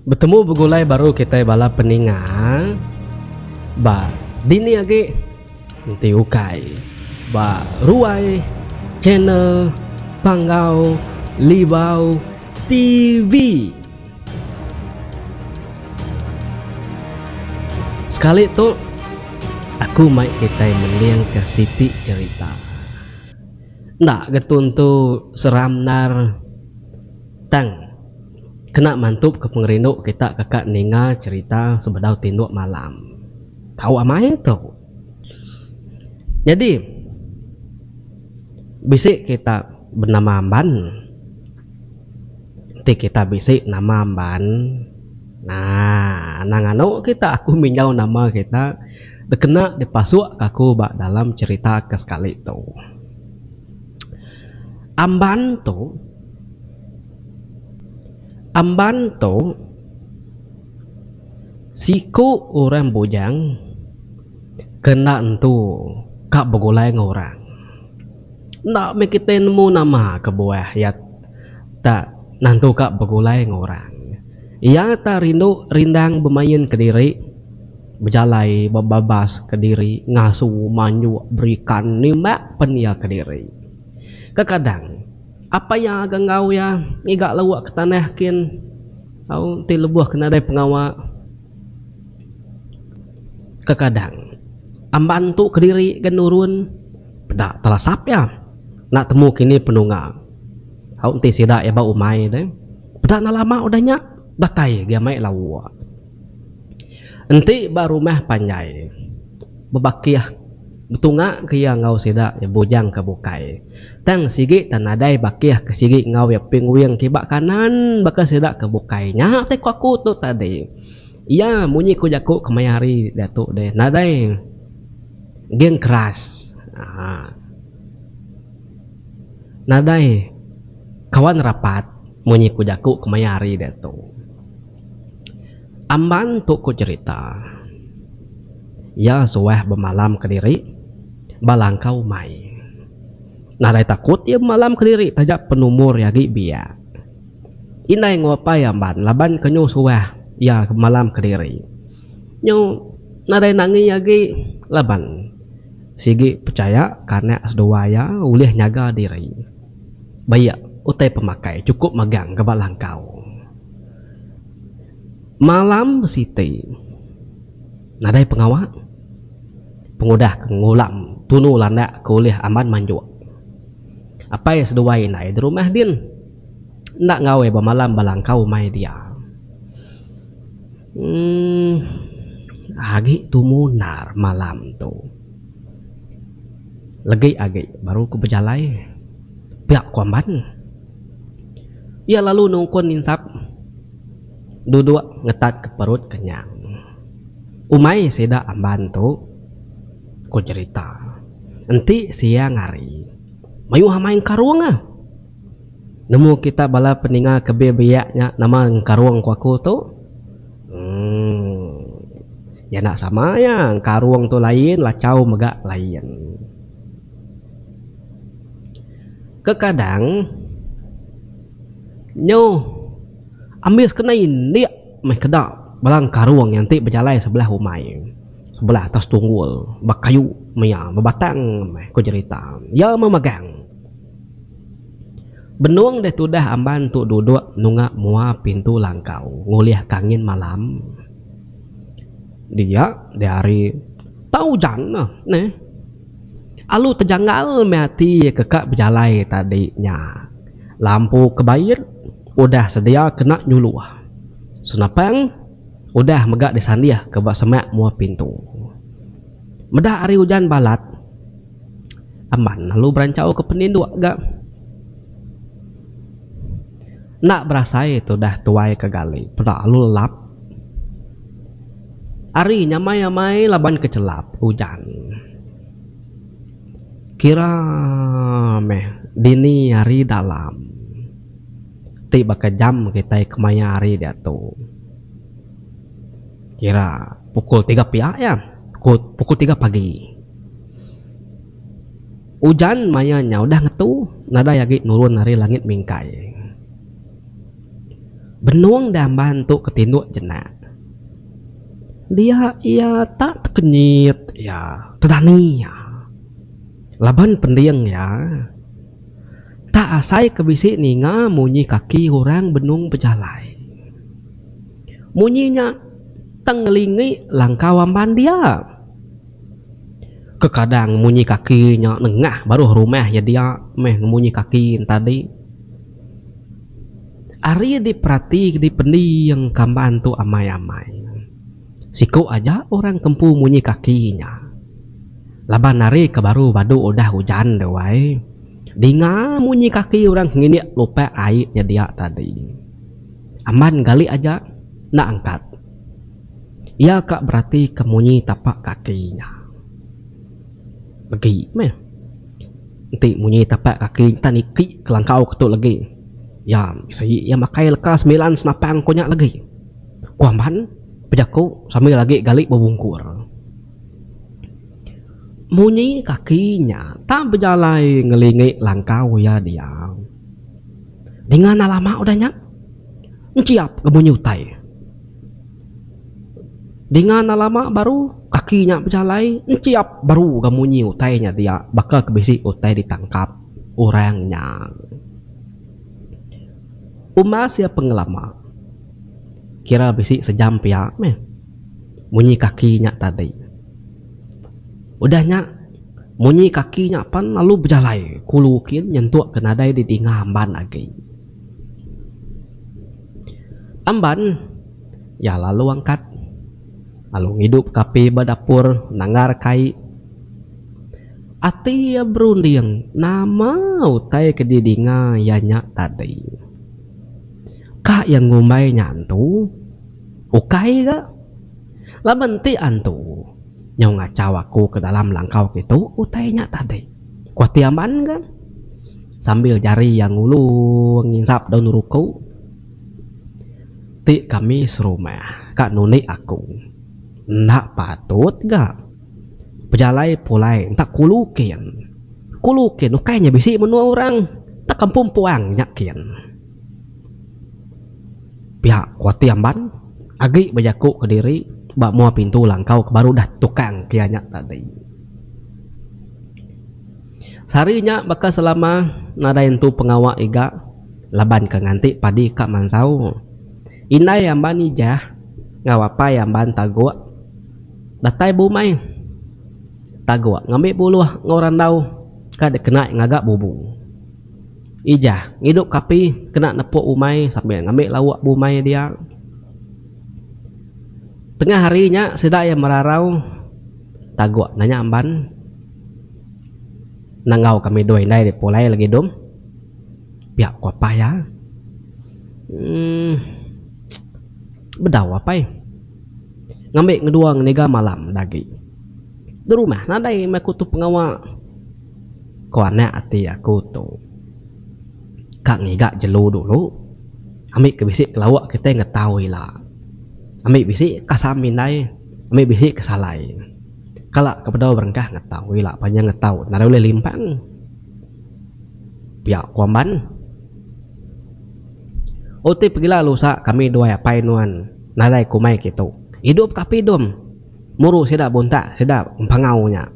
Betemu begulai baru kitai bala peninga ba dini agi enti ukai ba ruai channel Panggau Libau TV. Sekali tu aku mai kitai mendingka siti cherita. Enda ga tu seram endar tang kena mantup ke pengerindu kita ke ka ninga cherita sebedau tinduk malam. Tau amai tu. Nyadi bisi kita benama Amban. Enti kita bisi nama Amban, nah anang anu kita aku minjau nama kita dikena dipasuk ka aku ba dalam cherita ke sekali tu. Amban tu Amban tu siku orang bujang ke enda entu ka begulai enggau orang. Enda meh kitai nemu nama kebuah iya tak nantu ka begulai enggau orang. Iya tak rindu rindang bemain kediri, bejalai bebabas kediri, ngasu, manjuk, berikan nimbak pen iya kediri. Kekadang apai iya ga enggau iya ngiga lauk ke tanah kin au ti lebuh ke nadai pengawa. Kekadang amban tu kediri ga nurun. Peda telasap iya enda temu kini penunga. Au enti sida iya ba umai deh. Peda enda lama udah nya datai gia mai lauk. Enti ba rumah panjai bebakih betunga ke iya enggau sida iya bujang ke bukai. Tang sigi tan nadai bakih ke sigi enggau iya pingwing kiba kanan baka sida ke bukai. Nya ti ku aku tu tadi. Iya munyi ku jaku kemaya hari diatu deh nadai. Geng keras aaa nadai kawan rapat munyi ku jaku kemaya hari diatu. Amban tu ku cherita iya suah bemalam kediri ba langkau umai. Nadai takut iya bemalam kediri taja penumur iya agi biak. Indai enggau apai Amban laban ke nyu suah iya bemalam kediri. Nyu nadai nangi agi laban sigi pechaya ke anak seduai iya ulih nyaga diri. Baik utai pemakai chukup magang ke ba langkau. Malam siti nadai pengawa pengudah ke ngulam tunu landak ke ulih Amban manjuk. Apai seduai indai di rumah din. Enda enggau iya bemalam ba langkau umai dia. Uhh agi tumu endar malam tu. Legi agi baru ku bejalai pia ku amban. Iya lalu nungkun insap duduk ngetat ke perut kenyang. Umai sida amban tu ku jerita enti siang hari mayuh amai engkarung ah. Nemu kita bala peninga ke biak nya nama engkarung ku aku tu? Emm. Iya enda sama iya, engkarung tu lain, lachau mega lain. Kekadang nyu ambis kena indik meh keda bala engkarung nya enti bejalai sebelah umai, sebelah atas tunggul, ba kayu maya bebatang meh ku jerita. Iya meh megang. Benung deh tudah amban tu duduk nunga mua pintu langkau ngulih ke angin malam. Dia deh hari tau ujan ne neh. Alu tejanggal meh ati ke ka bejalai tadi nya. Lampu ke bait udah sedia kena nyuluh. Senapang udah mega disandih ke ba semak mua pintu. Meda hari ujan balat. Aman lalu beranchau ke peninduk ga. Enda berasai tudah tuai ke gali peda lalu lelap. Hari nyamai amai laban ke chelap ujan. Kira meh dini hari dalam ti baka jam kitai kemaya hari diatu. Kira pukul tiga pia iya pukul tiga pagi. Ujan maya nya udah ngetu nadai agi nurun ari langit mingkai. Benung damban tu ke tinduk jenak. Dia iya tak tekenyit iya, tedani iya. Laban pending iya tak asai ke bisi ninga munyi kaki orang benung bejalai. Munyi nya teng ngelingi langkau amban dia. Kekadang munyi kaki nya nengah baruh rumah iya dia meh munyi kaki ne tadi. Ari diperati dipending kamban tu amai-amai. Siku aja orang ke empu munyi kaki nya. Laban hari ke baru badu udah ujan deh wai. Dinga munyi kaki orang ke ngindik lupak ai nya dia tadi. Amban gali aja enda angkat. Iya ka berati ke munyi tapak kaki nya. Legi meh. Enti munyi tapak kaki nya niki ke langkau ke tu legi. Iya bisi iya makai leka semilan senapang ku nya legi. Ku Amban bejaku sambil agi gali bebungkur. Munyi kaki nya tak bejalai ngelingi langkau iya dia. Dinga enda lama udah nya, enchiap ga munyi utai. Dinga enda lama baru kaki nya bejalai enchiap baru ga munyi utai nya dia baka ke bisi utai ditangkap orang nya. Umbas iya pengelama. Kira bisi sejam pia meh munyi kaki nya tadi. Udah nya munyi kaki nya pan lalu bejalai kulu kin nyentuk ke nadai didinga amban agi. Amban iya lalu angkat lalu ngidup ke api ba dapur nanggar kai. Ati iya berunding nama utai ke didinga iya nya tadi. Ka iya ngumbai nya antu? Ukai ga. Laban enti antu nyau ngachau aku ke dalam langkau kitu utai nya tadi. Ku ati Amban ga. Sambil jari iya ngulung nginsap daun ruku. Ti kami serumah ka nundi aku. Enda patut ga. Pejalai pulai enta kulu kin. Kulu kin ukai nya bisi menua orang enta kampung puang nya kin. Pia ku ati Amban agi bejaku kediri ba mua pintu langkau ke baru udah tukang ke iya nya tadi. Sehari nya baka selama nadai entu pengawa iga laban ke nganti padi ka mansau. Indai Amban Ijah enggau apai Amban Taguk Datai bumai Taguk ngambi buluh enggau randau ka dikena ngaga bubu. Ijah ngidup ke api kena nepuk umai sambil ngambi lauk bumai dia. Tengah hari nya sida iya merarau Taguk nanya Amban Nenggau kami dua indai dipulai lagi dum. Pia ku apai iya. Uhh bedau apai. Ngambi ngedua ngeniga malam da agi. Di rumah nadai meh aku tu pengawa. Ko anak ati aku tu. Ka ngiga jelu dulu ambi ke bisi kelauk kitai ngetau ila. Ambi bisi kasam indai, ambi bisi kesalai. Kala ke bedau berengkah ngetau ila panjang ngetau nadai ulih limpang. Pia ku Amban. Uti pegila lusa kami duai apai nuan. Nadai ku mai kitu. Idup ka api dum. Muru sida buntak sida empangau nya.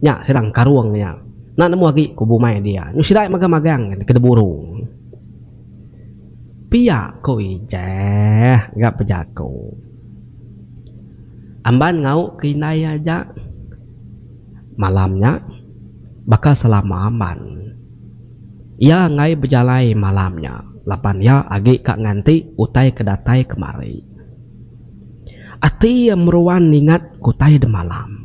Nya sida engkarung nya. Enda nemu agi ku bumai dia. Nyu sida magang-magang ke diburu. Pia ku Ijah ga bejaku. Amban ngauk ke indai iya aja. Malam nya baka selama amban. Iya enggai bejalai malam nya laban iya agi ka nganti utai ke datai kemari. Ati iya meruan ningat ke utai demalam.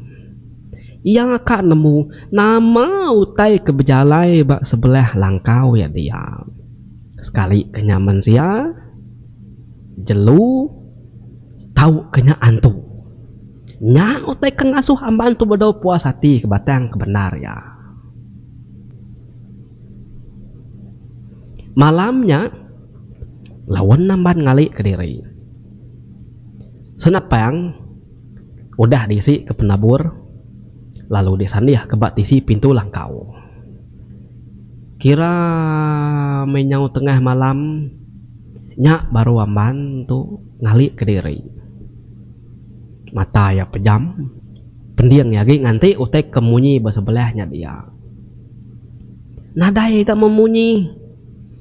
Iya ka nemu nama utai ke bejalai ba sebelah langkau iya dia. Sekali ke nya mensia, jelu tauka nya antu. Nya utai ke ngasuh amban tu bedau puas ati ke batang ke bendar iya. Malam nya, laun Namban ngali kediri. Senapang udah diisi ke penabur lalu disandih ke ba tisi pintu langkau. Kira meh nyau tengah malam. Nya baru amban tu ngali kediri. Mata iya pejam, pending iya agi nganti utai ke munyi ba sebelah nya dia. Nadai ga memunyi.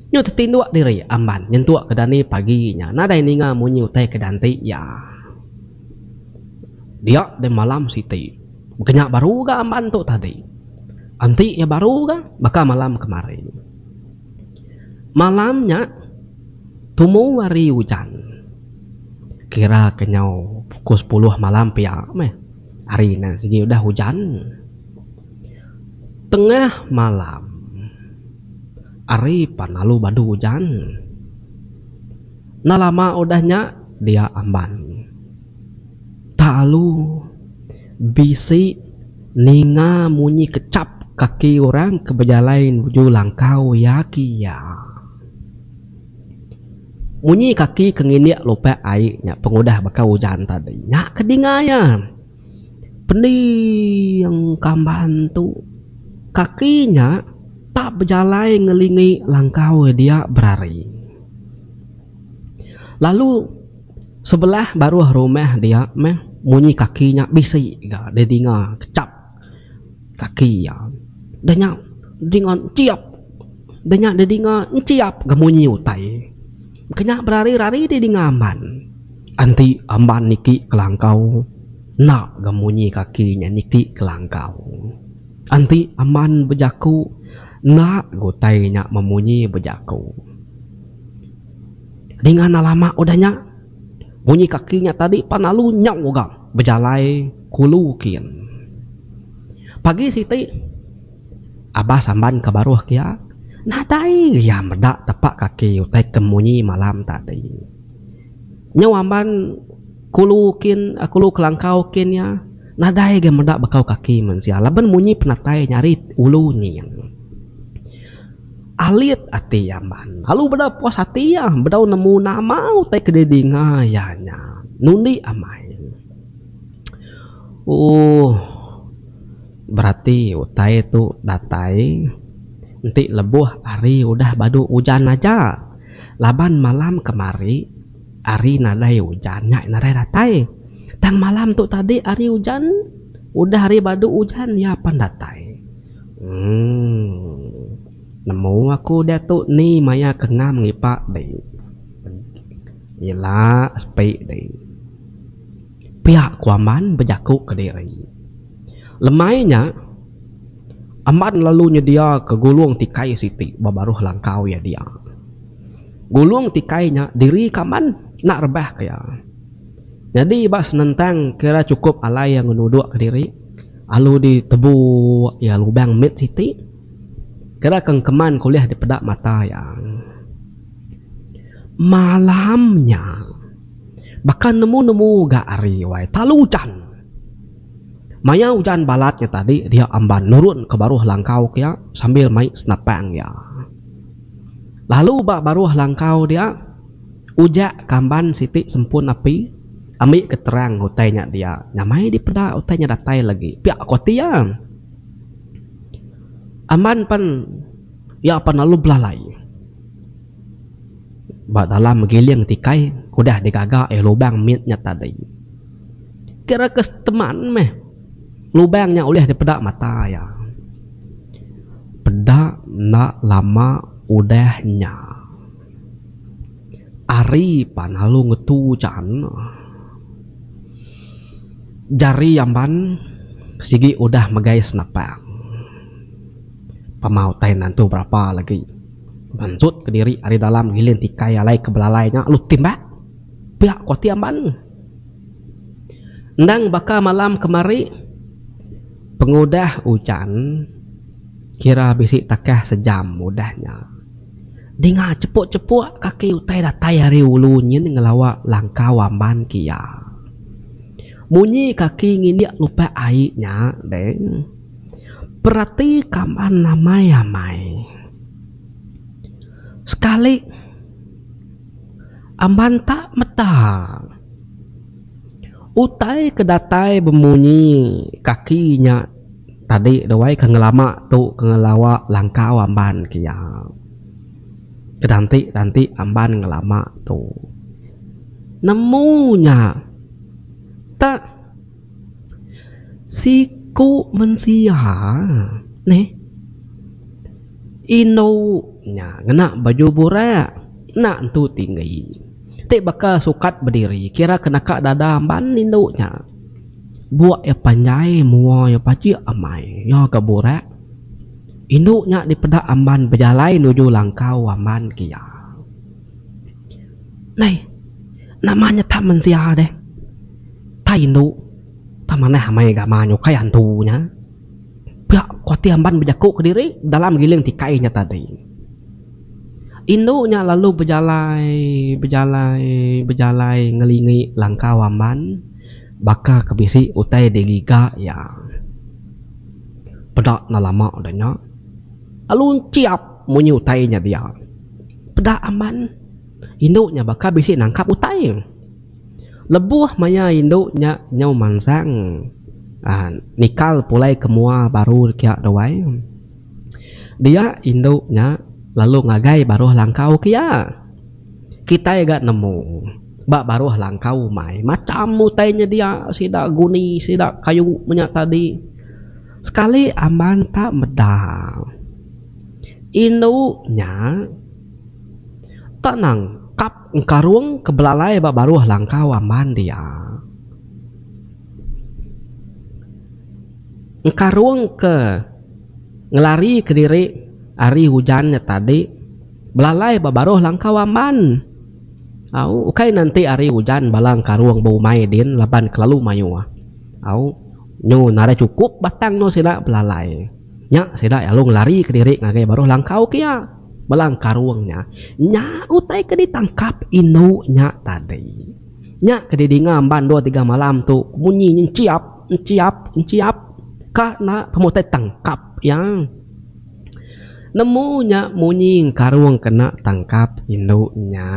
Nyu tetinduk diri amban nyentuk ke dani pagi nya nadai ninga munyi utai ke dianti iya. Dia deh malam siti. Baka nya baru ga amban tu tadi. Anti iya baru ga baka malam kemari. Malam nya tumu hari ujan. Kira ke nyau pukul sepuluh malam pia meh hari ne sigi udah ujan. Tengah malam hari pan lalu badu ujan. Enda lama udah nya dia amban. Tak alu bisi ninga munyi kechap kaki orang ke bejalai nuju langkau iya kiya. Munyi kaki ke ngindik lupak ai nya pengudah baka ujan tadi nya ke dinga iya. Pending kamban tu kaki nya tak bejalai ngelingi langkau iya dia berari. Lalu sebelah baruh rumah dia meh munyi kaki nya bisi ga didinga kechap kaki iya. Dah nya dinga enchiap dah nya didinga enchiap ga munyi utai. Ke nya berari-rari didinga amban. Enti amban niki kelangkau enda ga munyi kaki nya niki kelangkau. Enti amban bejaku enda ga utai nya memunyi bejaku. Dinga enda lama udah nya, munyi kaki nya tadi pan lalu nyau ga bejalai kulu kin. Pagi siti, Abas amban ke baruh kia, nadai iya meda tepa kaki utai ke munyi malam tadi. Nyau amban kulu kin kulu kelangkau kin iya, nadai ga meda bekau kaki mensia laban munyi penatai nya ari ulu nyin. Alit ati iya amban lalu beda puas ati iya bedau nemu nama utai ke didinga iya nya nundi amai. Ooh berati utai tu datai enti lebuh hari udah badu ujan aja laban malam kemari hari nadai ujan nya nadai datai tang malam tu tadi hari ujan udah hari badu ujan iya pan datai. Emm. Nemu aku diatu ni maya ke ngam ngipa dei. Ila sepi dei. Pia ku Amban bejaku kediri. Lemai nya, Amban lalu nyediaka gulung tikai siti ba baruh langkau iya dia. Gulung tikai nya diri ke Amban enda rebah ke iya. Nyadi ba senentang kira chukup alai iya ngenuduk kediri. Alu ditebu iya lubang mit siti kira ke engkeman ke ulih dipeda mata iya. Malam nya baka nemu-nemu ga ari wai talu ujan. Maya ujan balat nya tadi dia amban nurun ke baruh langkau ke iya sambil mai senapang iya. Lalu ba baruh langkau dia. Ujak kamban siti sempun api ambi ke terang utai nya dia nyamai dipeda utai nya datai lagi pia ku ati iya. Amban pan iya pan lalu belalai ba dalam giling tikai ke udah digaga iya lubang mit nya tadi. Kira ke seteman meh lubang nya ulih dipeda mata iya. Peda enda lama udah nya. Ari pan lalu ngetu ujan. Jari amban sigi udah megai senapang. Pama utai nentu berapa lagi mansut kediri ari dalam giling tikai alai ke belalai nya lalu timbak pia ku ati amban. Endang baka malam kemari pengudah ujan kira bisi takah sejam udah nya. Dinga chepuk-chepuk kaki utai datai ari ulu nyin ngelawa langkau amban kia. Munyi kaki ngindik lupak ai nya deh. Perati kamban amai-amai. Sekali amban tak meda. Utai ke datai bemunyi kaki nya. Tadi duai ke ngelama tu ke ngelawa langkau amban ke iya. Ke danti-danti amban ngelama tu. Nemu nya tak siku mensia neh indu nya ngena baju burak enda entu tinggi ti baka sukat bediri kira ke naka dada amban indu nya. Buk iya panjai mua iya pajik amai iya ga burak. Indu nya dipeda amban bejalai nuju langkau amban ke iya. Nai, nama nya tak mensia deh. Tai indu, tak manah amai gamal nya ukai antu nya. Pia ku ati amban bejaku kediri dalam giling tikai nya tadi. Indu nya lalu bejalai, bejalai, bejalai ngelingi langkau amban baka ke bisi utai digiga iya. Peda enda lama udah nya, lalu enchiap munyi utai nya dia. Peda amban, indu nya baka bisi nangkap utai. Lebuh maya indu nya nyau mansang aaa nikal pulai ke mua baru kia duai. Dia indu nya lalu ngagai baruh langkau ke iya. Kitai ga nemu ba baruh langkau umai macham utai nyedia sida guni sida kayu menya tadi. Sekali amban tak meda indu nya tak nangkap engkarung ke belalai ba baruh langkau amban dia. Engkarung ke ngelari kediri ari ujan nya tadi belalai ba baruh langkau amban. Au ukai ne enti ari ujan bala engkarung ba umai din laban kelalu mayuh. Au nyu nadai chukup batang endur sida belalai. Nya sida lalu ngelari kediri ngagai baruh langkau ke iya bala engkarung nya. Nya utai ke ditangkap indu nya tadi. Nya ke didinga amban dua tiga malam tu munyi nyenchiap. Enchiap, enchiap ka enda pemutai tangkap iya. Nemu nya munyi engkarung kena tangkap indu nya.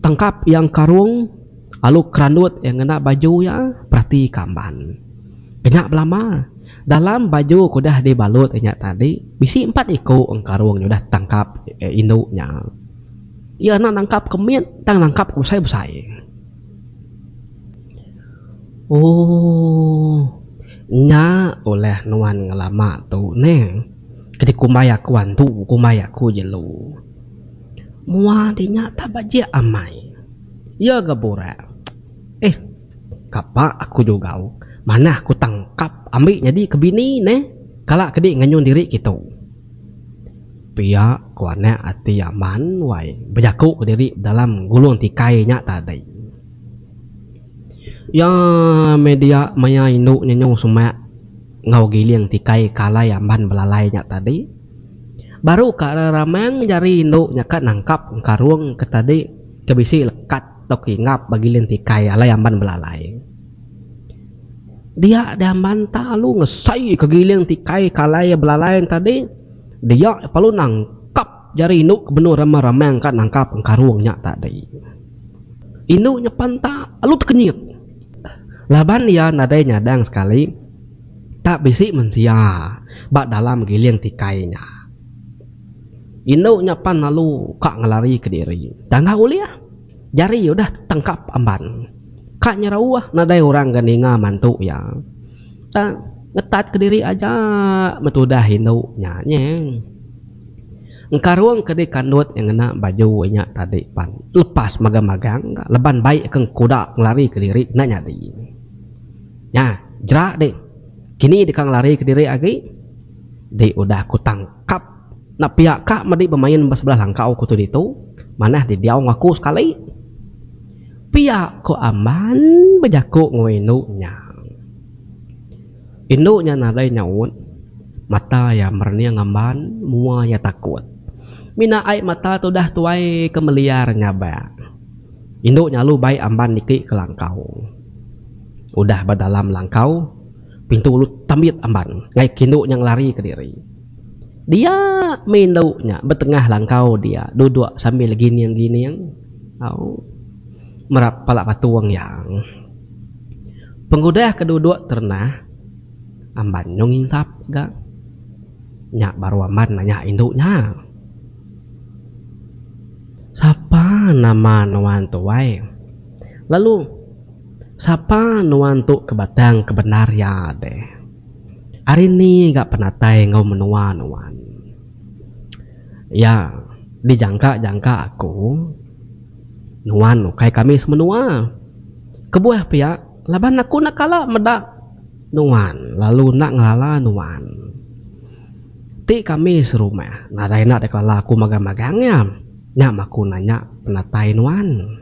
Tangkap iya engkarung lalu kerandut iya ngena baju iya perati ka amban. Kenya belama dalam baju ke udah dibalut iya nya tadi bisi empat iku engkarung nya udah tangkap indu nya. Iya enda nangkap ke mit tang nangkap ke besai-besai. Ooh nya ulih nuan ngelama tu neh ke dikumbai aku antu kumbai aku jelu. Mua di nya tak bajik amai. Iya ga burak. Eh kapa aku jugau manah ku tangkap ambi nyadi ke bini neh kala ke di nganyun diri kitu. Pia ku anak ati Aman wai bejaku kediri dalam gulung tikai nya tadi. Iya meh dia maya indu nyenyu semak enggau giling tikai ke alai Amban belalai nya tadi. Baru ka ramang jari indu nya ka nangkap engkarung ke tadi ke bisi lekat tauka ingap ba giling tikai alai Amban belalai. Dia deh amban ta alu ngesai ke giling tikai ke alai iya belalai ne tadi dia iya perlu nangkap jari indu ke benung ramang ramang ka nangkap engkarung nya tadi. Indu nyepan ta alu tekenyit laban iya nadai nyadang sekali tak bisi mensia ba dalam giling tikai nya. Indu nya pan lalu ka ngelari kediri tang enda ulih. Jari udah tangkap amban. Ka nyerauh nadai orang ga ninga mantu iya. Tang ngetat kediri aja metudah indu nya nyeh. Engkarung ke dikandut iya ngena baju inya tadi pan lepas magang-magang ga laban bai ke engkuda ngelari kediri enda nyadi. Nya jera dik kini deka ngelari kediri agi dik udah ku tangkap. Enda pia ka medi bemain ba sebelah langkau ku tu ditu, manah di diau enggau aku sekali. Pia ko Amban bejaku enggau indu nya. Indu nya nadai nyaut, mata iya merening Amban, mua iya takut. Mina ai mata tudah tuai ke meliar nyabak. Indu nya lalu bai Amban niki ke langkau. Udah ba dalam langkau, pintu lalu tambit Amban ngagai ke indu nya ngelari kediri. Dia meh indu nya betengah langkau dia duduk sambil gining-gining au merap pala patung iya. Pengudah ke duduk terenah amban nyau nginsap ga. Nya baru Amban nanya indu nya. Sapa nama nuan tu wai? Lalu sapa nuan tu ke batang ke bendar iya deh? Ari ni ga penatai enggau menua nuan? Iya dijangka-jangka aku nuan ukai kami semenua. Kebuah pia laban aku enda kala meda nuan lalu enda ngelala nuan. Ti kami serumah nadai enda dikelala aku magang-magang iya. Nya meh aku nanya penatai nuan.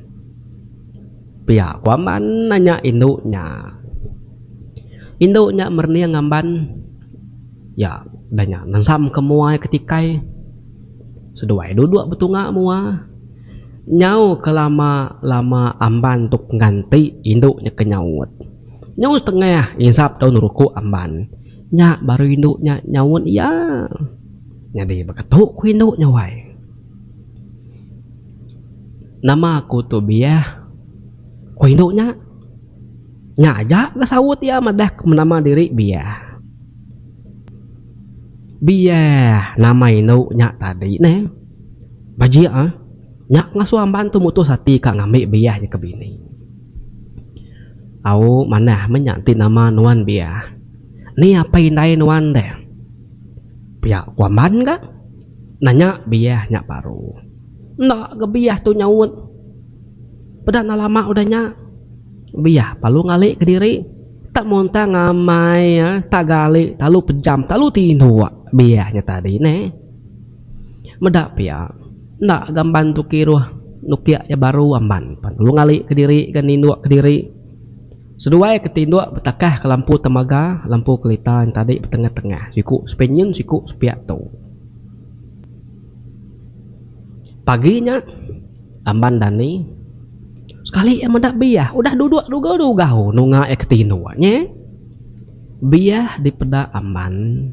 Pia ku Amban nanya indu nya. Indu nya merening Amban. Iya udah nya nensam ke mua iya ke tikai. Seduai duduk betunga mua. Nyau ke lama lama Amban tu nganti indu nya ke nyaut. Nyau setengah insap daun rukuk Amban. Nya baru indu nya nyaut iya. Nyadi baka tu ku indu nya wai. Nama aku tu Biah ku indu nya. Nya aja ga saut iya madah ke nama diri Biah. Biah nama indu nya tadi neh. Bajik ah. Nya ngasuh amban tu mutus ati ka ngambi Biah nya ke bini. Au manah meh nya enti nama nuan Biah. Ni apai indai nuan deh. Pia ku amban ga. Nanya Biah nya baru. Enda ga Biah tu nyaut. Peda enda lama udah nya Biah lalu ngali kediri. Tak muntang amai tak gali lalu pejam lalu tinduk Biah nya tadi neh. Meda pia enda ga amban tu kiruh nukik iya baru amban pan lalu ngali kediri ga ninduk kediri. Seduai ke tinduk betakah ke lampu temaga lampu kelita nya tadi betengah-tengah siku sepiak nyin siku sepiak tu. Pagi nya amban dani sekali iya meda biah udah duduk dugau-dugau nunga iya ke tinduk nya. Biah dipeda amban.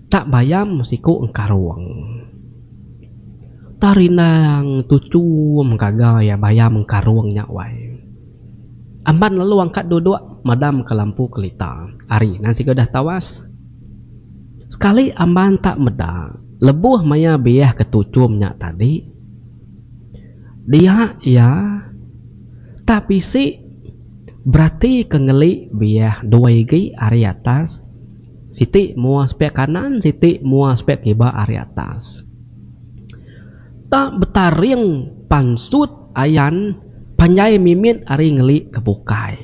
Tak bayam siku engkarung. Tak rindang tuchum gaga iya bayam engkarung nya wai. Amban lalu angkat duduk madam ke lampu kelita. Ari nan siga udah tawas. Sekali amban tak meda lebuh maya biah ke tuchum nya tadi dia iya tak bisi berati ke ngeli biah dua igi ari atas. Siti mua sepiak kanan, siti mua sepiak kiba ari atas. Tak betaring pansut ayan panjai mimit ari ngeli ke bukai.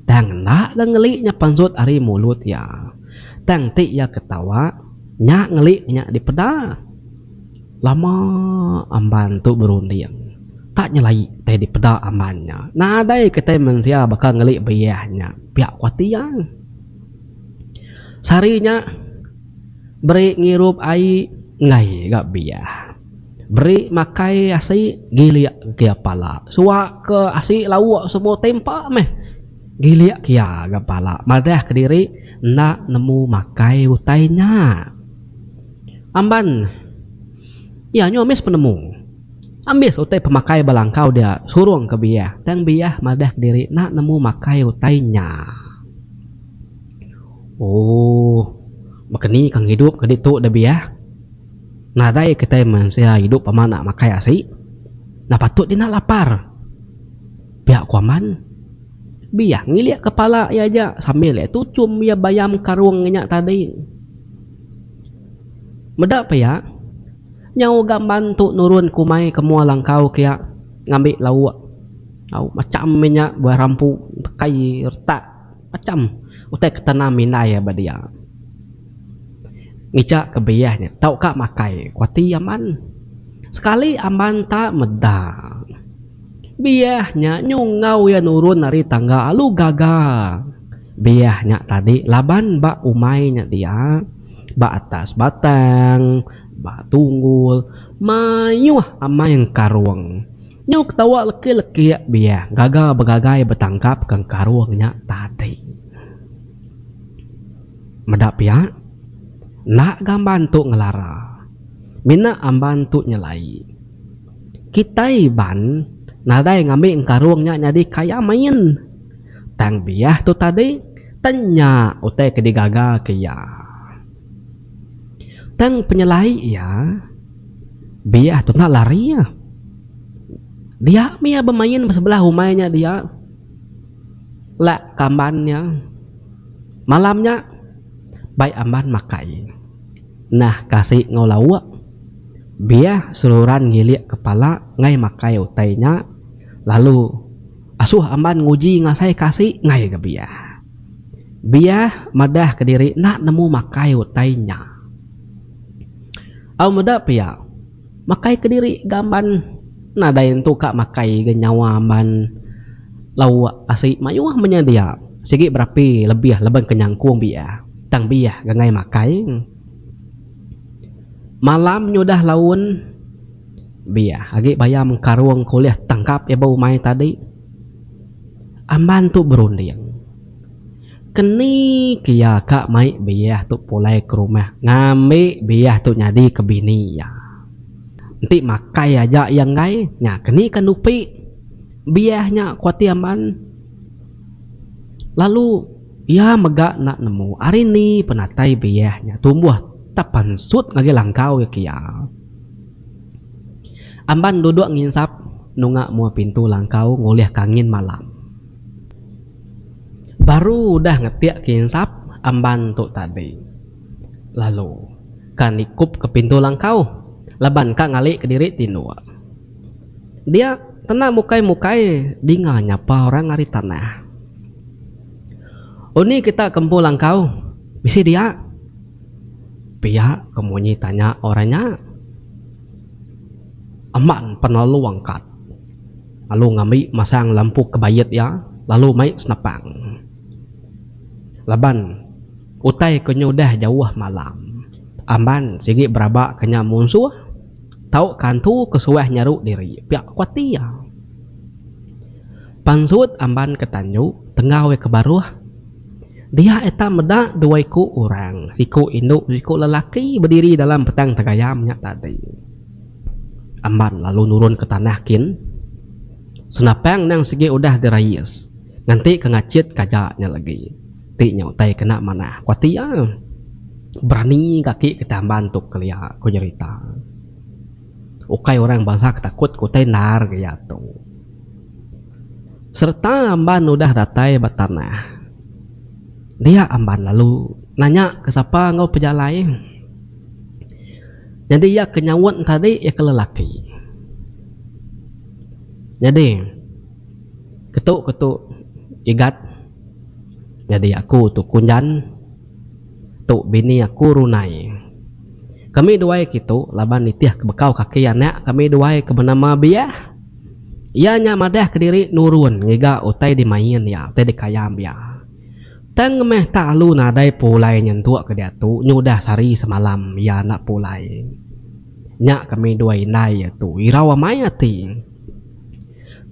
Tang enda ga ngeli nya pansut ari mulut iya. Tang ti iya ketawa, nya ngeli nya dipeda. Lama amban tu berunding. Tak nyelai tai dipeda amban nya. Nadai kitai mensia baka ngeli biah nya pia ku ati iya. Sehari nya beri ngirup ai enggai ga biah. Beri makai asi gilik ke iya pala. Suak ke asi lauk semua tempa meh gilik ke iya ga pala madah kediri enda nemu makai utai nya. Amban iya nyu ambis penemu. Ambis utai pemakai ba langkau dia surung ke biah tang biah madah kediri enda nemu makai utai nya. Ooh baka ni ka ngidup ke ditu da biah. Nadai kitai mensia idup pama enda makai asi. Enda patut dina lapar. Pia ku Amban. Biah ngilik kepala iya aja sambil iya tuchum iya bayam karung inya tadi. Meda pia, nyau ga bantu nurun kumai ke mua langkau kia ngambi lauk au macham meh nya buah rampu tekai retak macham utai ke tanam indai ba dia. Ngicha ke biah nya tau ka makai ku ati Amban. Sekali Amban ta meda. Biah nya nyungau iya nurun ari tangga alu gaga. Biah nya tadi laban ba umai nya dia, ba atas batang, ba tunggul, mayuh amai engkarung. Nyu ketawa lekik-lekik biah gaga begagai betangkap ke engkarung nya tadi. Meda pia, enda ga amban tu ngelara. Mina amban tu nyelai. Kitai Iban nadai ngambi engkarung nya nyadi kaya main. Tang biah tu tadi tanya utai ke digaga ke iya. Tang penyelai iya, Biah tu enda lari iya. Dia mih iya bemain ba sebelah umai nya dia. Lak kamban iya. Malam nya bai amban makai. Nah kasi enggau lauk. Biah seruran ngilik kepala enggai makai utai nya lalu asuh amban nguji ngasai kasi enggai ga biah. Biah madah kediri enda nemu makai utai nya. Au meda pia, makai kediri ga amban nadai entu ka makai ga nyawa amban lauk asi mayuh menya dia sigi berapi lebih laban ke nyangkung biah tang biah ga enggai makai. Malam nyudah laun biah agi bayam karung ke ulih tangkap iya ba umai tadi. Amban tu berunding. Keni ke iya ka mai biah tu pulai ke rumah ngambi biah tu nyadi ke bini iya. Enti makai aja iya enggai nya keni ka nupi biah nya ku ati amban. Lalu iya mega enda nemu ari ni penatai biah nya tumbuh tepansut ngagai langkau iya ke iya. Amban duduk nginsap nunga mua pintu langkau ngulih ke angin malam. Baru udah ngetik ke insap amban tu tadi. Lalu ka nikup ke pintu langkau laban ka ngali kediri tinduk. Dia tena mukai-mukai dinga nyapa orang ari tanah. Undi kita ke empu langkau bisi dia? Pia ke munyi tanya orang nya. Amban pan lalu angkat. Lalu ngambi masang lampu kebait iya lalu mai senapang. Laban utai ke nyudah jauh malam, Amban sigi beraba ke nya munsuh tauka antu ke suah nyaru diri pia ku ati iya. Pansut Amban ke tanju tenggau iya ke baruh dia ita meda dua iku orang siku indu siku lelaki bediri dalam petang tegayam nya tadi. Amban lalu nurun ke tanah kin. Senapang endang sigi udah dirais nganti ke ngachit ke aja nya legi. Ti nya utai kena manah ku ati iya. Berani kaki kitai amban tu kelia ku jerita. Ukai orang bansa ke takut ke utai endar gaya tu. Sereta amban udah datai ba tanah dia amban lalu nanya ke sapa enggau pejalai. Nyadi iya ke nyaut tadi iya ke lelaki. Nyadi ketu ketu igat nyadi aku tu kunjan tu bini aku runai. Kami duai kitu laban nitih ke bekau kaki anak kami duai ke benama Biah. Iya nya madah kediri nurun ngiga utai dimain iya utai dikayam iya. Tang meh tak alu nadai pulai nyentuk ke diatu nyudah sehari semalam iya enda pulai. Nya kami dua indai iya tu irau amai ati.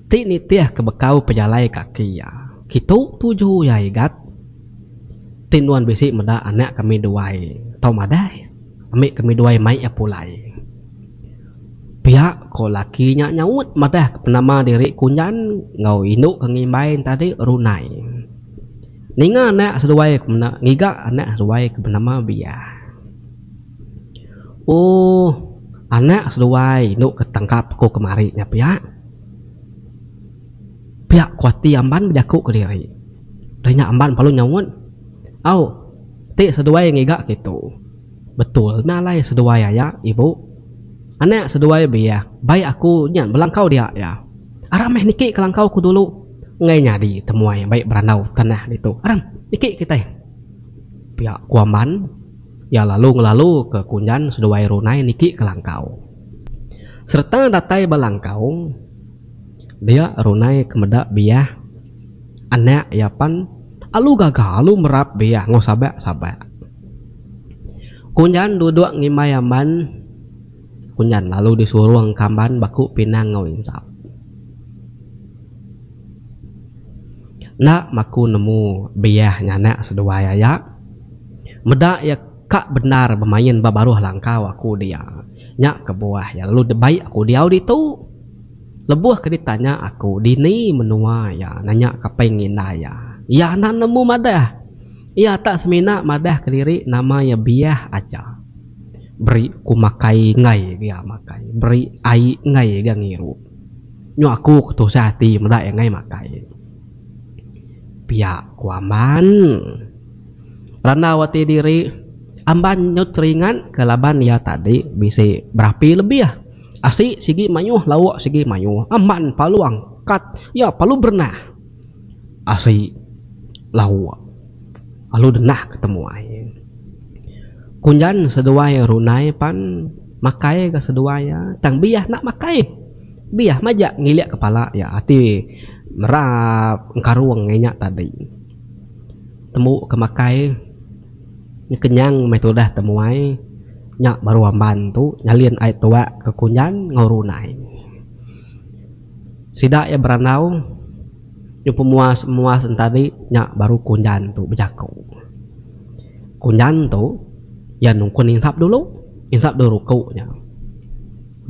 Ti nitih ke bekau pejalai kaki iya kitu tuju iya igat. Ti nuan bisi meda anak kami duai tau madai ami kami duai mai iya pulai. Pia ko laki nya nyaut madah ke penama diri Kunjan enggau indu ke ngimbai tadi Runai. Ninga anak seduai ke mena ngiga anak seduai ke benama Biah. Ooh anak seduai indu ke tangkap aku kemari nya pia. Pia ko ati Amban bejaku kediri. Dah nya Amban lalu nyaut au ti seduai ngiga kitu. Betul meh alai seduai aya ibu. Anak seduai biah bai aku nya belangkau dia iya. Aram meh niki ke langkau ku dulu. Enggai nyadi temuai bai berandau tanah ditu. Aram niki kitai. Pia ku Amban iya lalu ngelalu ke Kunjan seduai Runai niki ke langkau. Sereta datai ba langkau dia Runai ke meda biah anak iya pan alu gaga alu merap biah enggau sabak-sabak. Kunjan duduk ngimbai amban. Kunjan lalu disurung ka amban baku pinang enggau insap. Enda maku nemu biah nya anak seduai aya. Meda iya ka bendar bemain ba baruh langkau aku dia. Nya kebuah iya lalu dibai aku diau ditu. Lebuh ke ditanya aku dini menua iya nanya ka peng indai iya. Iya enda nemu madah. Iya tak semina madah kediri nama iya Biah aja. Beri ku makai enggai ga makai, beri ai enggai ga ngirup. Nyu aku ke tusah ati meda iya enggai makai. Pia ku Amban. Randau ati diri, Amban nyu teringat ke laban iya tadi bisi berapi lebih. Asi sigi mayuh lauk sigi mayuh. Amban palu angkat iya palu berenah. Asi lauk lalu denah ke temuai. Kunjan seduai Runai pan makai ga seduai iya tang biah enda makai. Biah majak ngilik kepala iya ati merap engkarung iya nya tadi. Tembu ke makai kenyang meh tudah temuai nya baru amban tu nyalin ai tuak ke Kunjan enggau Runai. Sida iya berandau nyau pemuas muas entadi nya baru Kunjan tu bejaku. Kunjan tu iya nungkun insap dulu insap dulu ruku nya.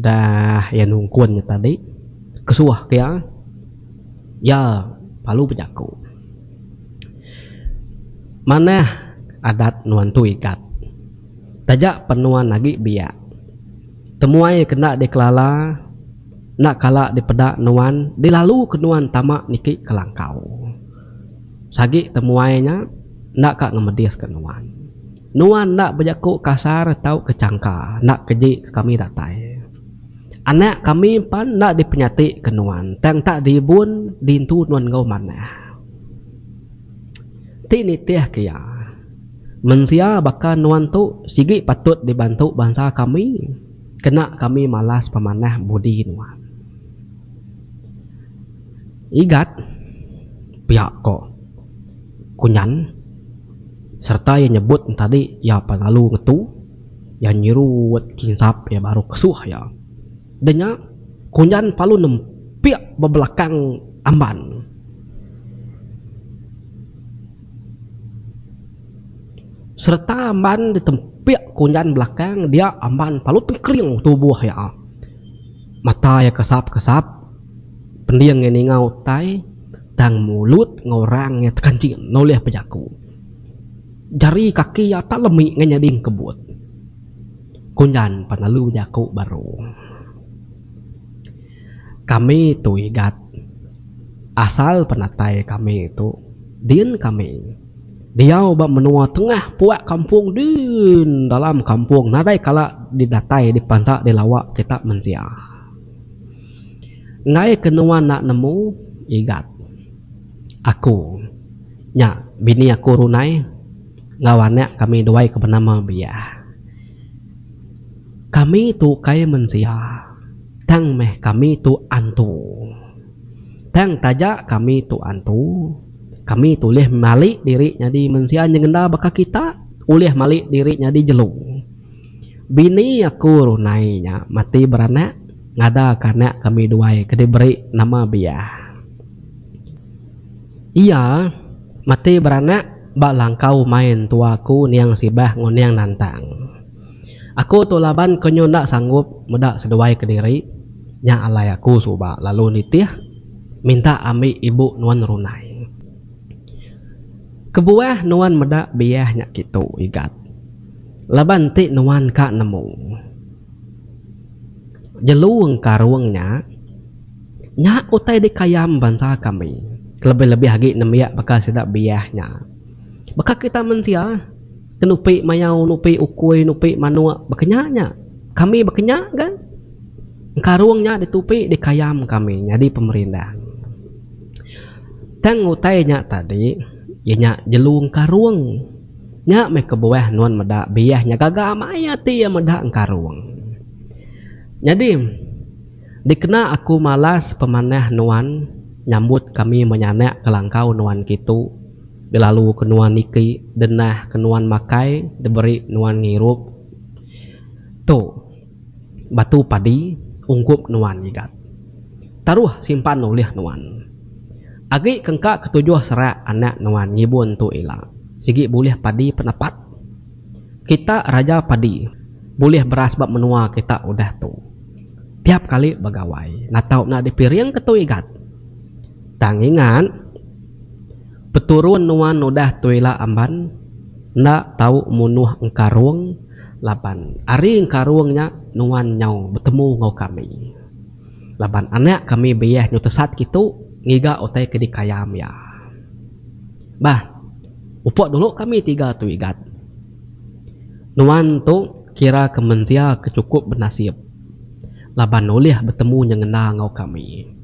Udah iya nungkun nya tadi kesuah ke iya, iya lalu bejaku. Manah adat nuan tu igat. Taja pen nuan agi biak. Temuai ke enda dikelala enda kala dipeda nuan dilalu ke nuan tama niki ke langkau. Sagi temuai nya enda ka ngemedis ke nuan. Nuan enda bejaku kasar tauka changka enda keji ke kami datai. Anak kami pan enda dipenyati ke nuan tang tak diibun diintu nuan enggau manah. Ti nitih ke iya, mensia baka nuan tu sigi patut dibantu bansa kami kena kami malas pemanah budi nuan. Igat pia ko Kunyan sereta iya nyebut tadi iya pan lalu ngetu. Iya nyirut kinsap iya baru kesuh iya. Udah nya, Kunjan palu nempik ba belakang Amban. Sereta Amban ditempik Kunjan belakang dia Amban palu tengkering tubuh iya. Mata iya kesap-kesap, pending iya ninga utai tang mulut enggau rang iya tekanching nulih pejaku. Jari kaki iya tak lemi ngan nyadi engkebut. Kunjan pan lalu bejaku baru. Kami tu igat asal penatai kami tu din kami diau ba menua tengah puak kampung din dalam kampung nadai kala didatai dipansa dilawa kita mensia. Enggai ke nuan enda nemu igat aku. Nya bini aku Runai enggau anak kami duai ke benama Biah. Kami tu ukai mensia tang meh kami tu antu. Tang taja kami tu antu, kami tu ulih mali diri nyadi mensia nyengenda baka kita ulih mali diri nyadi jelu. Bini aku Runai nya mati beranak ngada ka anak kami duai ke diberi nama Biah. Iya mati beranak ba langkau main tua aku niang sibah enggau niang nantang. Aku tu laban ke nyu enda sanggup meda seduai kediri nya alai aku suba lalu nitih minta ambi ibu nuan runai. Kebuah nuan meda biah nya kitu igat laban enti nuan ka nemu. Jelu engkarung nya, nya utai dikayam bansa kami kelebih-lebih agi nembiak baka sida biah nya. Baka kita mensia ke nupi mayau, nupi ukui, nupi manuk baka nya nya. Kami baka nya ga. Engkarung nya ditupi dikayam kami nyadi pemerindang. Tang utai nya tadi iya nya jelu engkarung. Nya meh kebuah nuan meda biah nya gaga amai ati iya meda engkarung. Nyadi, dikena aku malas pemanah nuan nyambut kami menyanak ke langkau nuan kitu, delalu ke nuan niki, denah ke nuan makai, diberi nuan ngirup. Tu, batu padi ungkup nuan nyigat. Taruh simpan ulih nuan. Agi kengka ketujuh serak anak nuan ngibun tu ila, sigi bulih padi penepat. Kita raja padi, bulih beras ba menua kita udah tu. Tiap kali begawai, natau enda dipiring ke tu igat. Tang ingat, peturun nuan udah tu ila amban, enda tau munuh engkarung. Laban ari engkarung nya nuan nyau betemu enggau kami. Laban anak kami biah nyau tesat kitu ngiga utai ke dikayam iya. Bah, upok dulu kami tiga tu igat. Nuan tu kira ke mensia ke chukup benasib laban ulih betemu nyengenda enggau kami.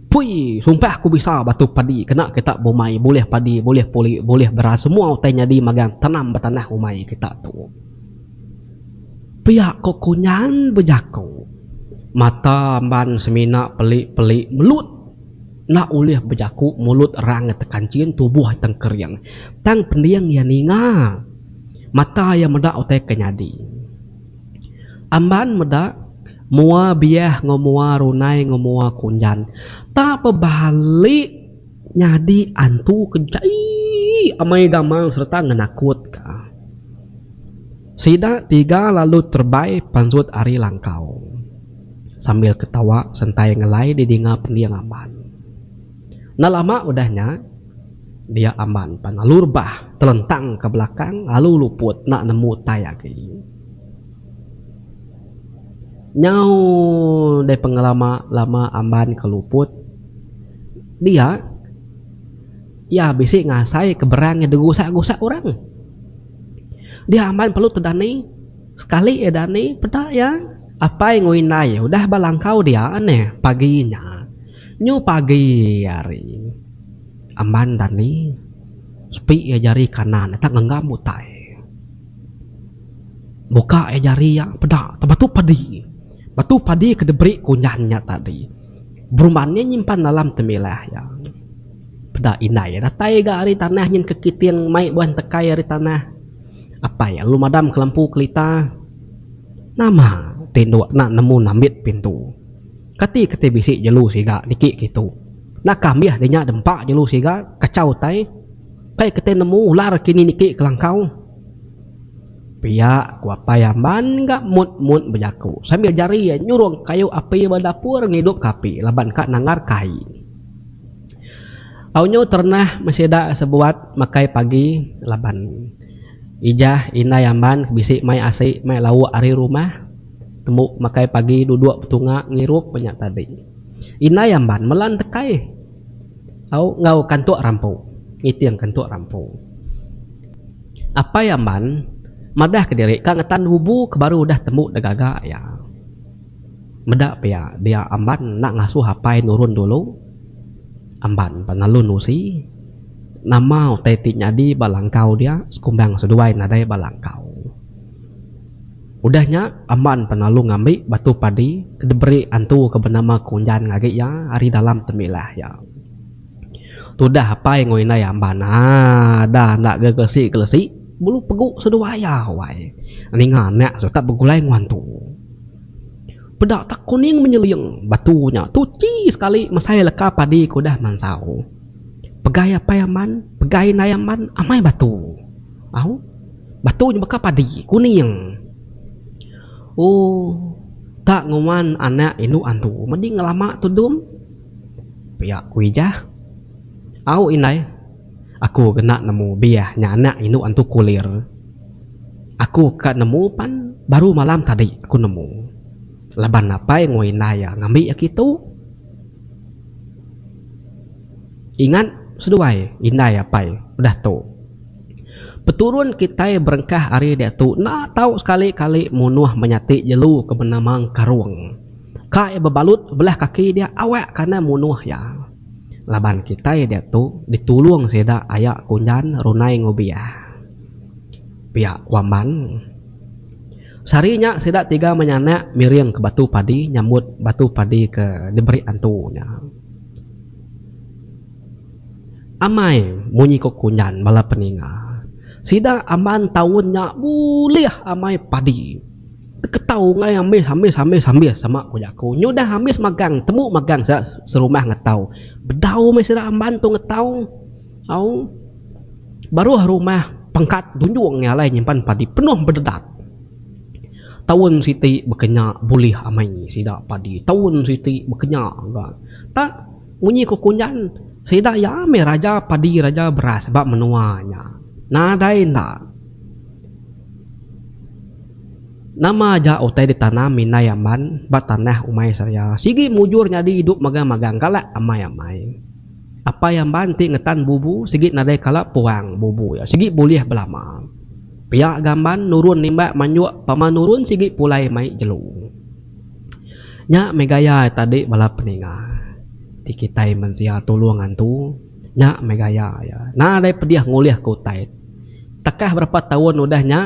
Pui, sumpah aku bisa batu padi kena kita bumai bulih padi bulih puli bulih beras semua utai nyadi magang tanam ba tanah umai kita tu. Pia ko Kunyan bejaku. Mata amban semina peli-peli melut enda ulih bejaku mulut rang tekanchin tubuh tengkering tang pending iya ninga. Mata iya meda utai ke nyadi. Amban meda mua biah enggau mua runai enggau mua kunjan tak bebali nyadi antu ke jai amai gamal sereta ngenakutka. Sida tiga lalu terebai pansut ari langkau sambil ketawa sentai ngelai didinga pending Amban. Enda lama udah nya. Dia aman pan lalu rebah telentang ke belakang lalu luput enda nemu utai agi. Nyau deh pengelama lama amban ke luput dia iya bisi ngasai ke berang iya digusak-gusak orang. Dia amban perlu tedani sekali iya dani peda iya apai enggau indai udah ba langkau dia neh pagi nya. Nyu pagi hari. Amban dani sepi iya jari kanan ita ngenggam utai. Muka iya jari iya peda te batu padi. Batu padi ke diberi kunyan nya tadi. Berumban iya nyimpan dalam temilah iya. Peda indai iya datai ga ari tanah nyin ke kiting mai buah entekai ari tanah. Apai iya lalu madam ke lampu kelita. Nama tinduk enda nemu nambit pintu. Kati keti bisi jelu siga niki kitu. Naka ambih dinya dempa jelu siga kachau utai. Kai keti nemu ular kini niki kelangkau. Pia ku apai Amban ga mut mut bejaku sambil jari iya nyurung kayu api ba dapur ngidup ka api laban ka nanggar ka ai. Au nyu terenah meh sida sebuat makai pagi laban ijah indai Amban bisi mai asi mai lauk ari rumah. Tembu makai pagi duduk betunga ngirup ba nya tadi. Indai amban melan tekai au enggau kantuk rampu ngiting kantuk rampu. Apai amban madah kediri ka ngetan bubu ke baru udah tembu digaga iya. Meda pia dia amban enda ngasuh apai nurun dulu. Amban pan lalu nusi nama utai ti nyadi ba langkau dia sekumbang seduai nadai ba langkau. Udah nya, Amban pan lalu ngambi batu padi ke diberi antu ke benama Kunjan ngagi iya ari dalam temilah iya. Tudah apai enggau indai Amban ada enda ga gelesi-gelesi bulu pegu seduai iya wai ninga anak sereta begulai enggau antu. Peda tak kuning menyeling batu nya tuchi sekali mesai leka padi ke udah mansau. Pegai apai Amban, pegai indai Amban amai batu. Au. Batu nya baka padi kuning. Ooh tak nguan anak indu antu medi ngelama tu dum. Pia ku Ijah. Au indai. Aku gena nemu biah nya anak indu antu kulir. Aku ka nemu pan baru malam tadi aku nemu. Laban apai enggau indai iya ngambi iya kitu. Ingat seduai indai apai udah tu. Peturun kitai berengkah ari diatu enda tau sekali-kali munuh menyati jelu ke benama Engkarung. Ka iya bebalut belah kaki dia awak ka enda munuh iya. Laban kitai diatu ditulung sida aya Kunjan Runai enggau Biah. Pia ku Amban. Sehari nya sida tiga menyanak miring ke batu padi nyambut batu padi ke diberi antu nya. Amai munyi ko kunyan bala peninga. Sida aman taun nya bulih amai padi. Teketau enggai ambis ambis ambis ambis sama ku jaku. Nyu dah ambis magang tembu magang sida serumah ngetau. Bedau meh sida amban tu ngetau. Au baruh rumah pangkat dunjung nya alai nyimpan padi penuh bededat. Taun siti bekenya bulih amai sida padi. Taun siti bekenya ga. Tak. Munyi ku Kunjan, sida iya meh raja padi raja beras ba menua nya. Nadai enda. Nama aja utai ditanam indai Amban ba tanah umai Seria sigi mujur nyadi idup magang-magang kala amai-amai. Apai Amban ti ngetan bubu sigi nadai kala puang bubu iya sigi bulih belama. Pia ga Amban nurun nimbak manjuk pama nurun sigi pulai mai jelu. Nya meh gaya tadi bala peninga ti kitai mensia tulung antu nya meh gaya iya nadai pedih ngulih ke utai. Takah berapa taun udah nya.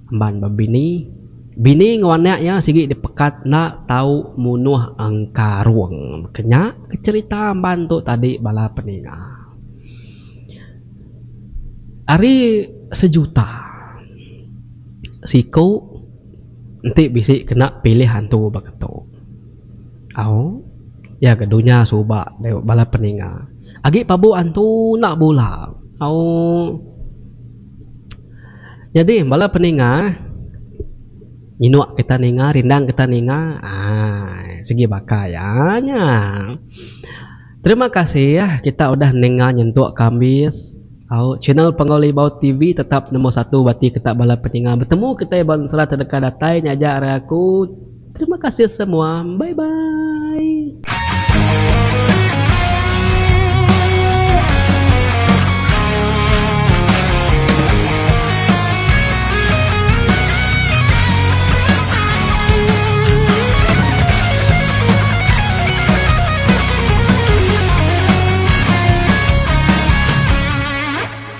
Amban bebini, bini enggau anak iya sigi dipekat enda tau munuh engkarung. Ke nya ke cherita amban tu tadi bala peninga. Ari sejuta siku enti bisi kena pilih antu baka tu. Au iya ga dunya suba bala peninga. Agi pabu antu enda bula. Au. Nyadi bala peninga nyinuk kita ninga rindang kita ninga aaa sigi baka iya nya. Terima kasih kita udah ninga nyentuk ke ambis au channel Panggau Libau TV tetap nombor satu ba ati kita bala peninga betemu kitai ba ensera ti deka datai nya aja ari aku. Terima kasih semua bye bye.